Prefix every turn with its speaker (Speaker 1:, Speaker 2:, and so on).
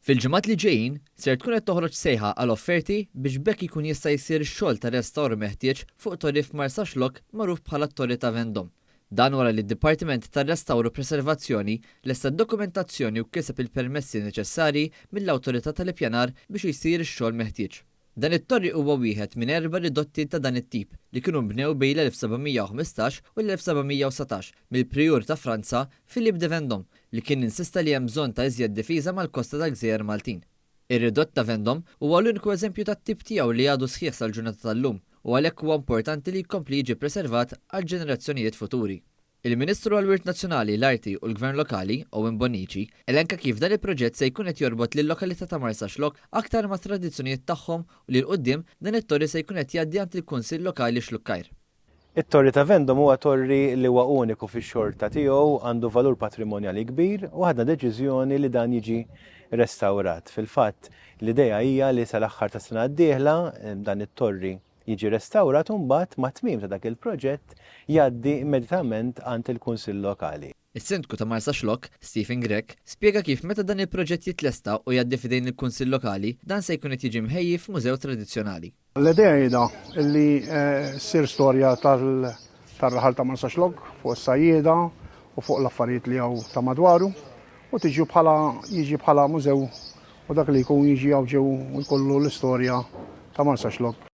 Speaker 1: Fil-ġimgħat li ġejjin, ser tkun qed toħroġ sejħa għal offerti biex b'hekk ikun jista' jsir ix-xogħol ta' restawr meħtieġ fuq torri f'Marsaxlokk magħruf bħala t-Torri ta' Vendôme. Dan wara li d-Dipartiment tar-Restawr u Preservazzjoni lesta d-dokumentazzjoni u kiseb il-permessi neċessarji mill-Awtorità tal-Ippjanar biex jsir ix-xogħol meħtieġ. Dan it-torri huwa wieħed minn erba' ridotti ta' dan it-tip li kienu nbnew bejn l-1715 u l-1719 mill-Prijur ta' Franza Philippe de Vendôme li kien insista li hemm bżonn ta' iżjed difiża mal-kosta tal-Gżejjer Maltin. Ir-ridott ta' Vendôme huwa l-uniku eżempju tat-tip tiegħu li għadu sħiħ sal-ġurnata tal-lum u għalhekk huwa importanti li jkompli jiġi ppreservat għal ġenerazzjonijiet futuri. Il-Ministru għall-Wirt Nazzjonali, l-Arti u l-Gvern Lokali, Owen Bonnici, elenka kif dan il-proġett se jkun qed jorbot lil-lokalità ta' Marsaxlokk aktar mat-tradizzjonijiet tagħhom u li 'l quddiem dan it-torri se jkun qed jgħaddi għand il-Kunsill Lokali Xlukkajr.
Speaker 2: It-Torri ta' Vendôme huwa torri li huwa uniku fix-xorta tiegħu, għandu valur patrimonjali kbir u ħadna deċiżjoni li dan jiġi restawrat. Fil-fatt, l-idea hija li sal-aħħar tas-sena d-dieħla dan it-torri jiġi restawrat u mbagħad mat-tmiem ta' dak il-proġett jgħaddi immedjatament għand il-Kunsill Lokali.
Speaker 1: Is-Sindku ta' Marsaxlokk, Stephen Grech, spjega kif meta dan il-proġett jitlesta u jgħaddi f'idejn il-Kunsill Lokali, dan se jkun qed jiġi mħejji f'mużew tradizzjonali.
Speaker 3: L-idea hi da li ssir storja tar-raħal ta' Marsaxlokk fuq is-sajjieda u fuq l-affarijiet li hawn ta' madwaru u tiġu bħala jiġi bħala mużew u dak li jkun jiġi hawn ġew u jkollu l-istorja ta' Marsaxlokk.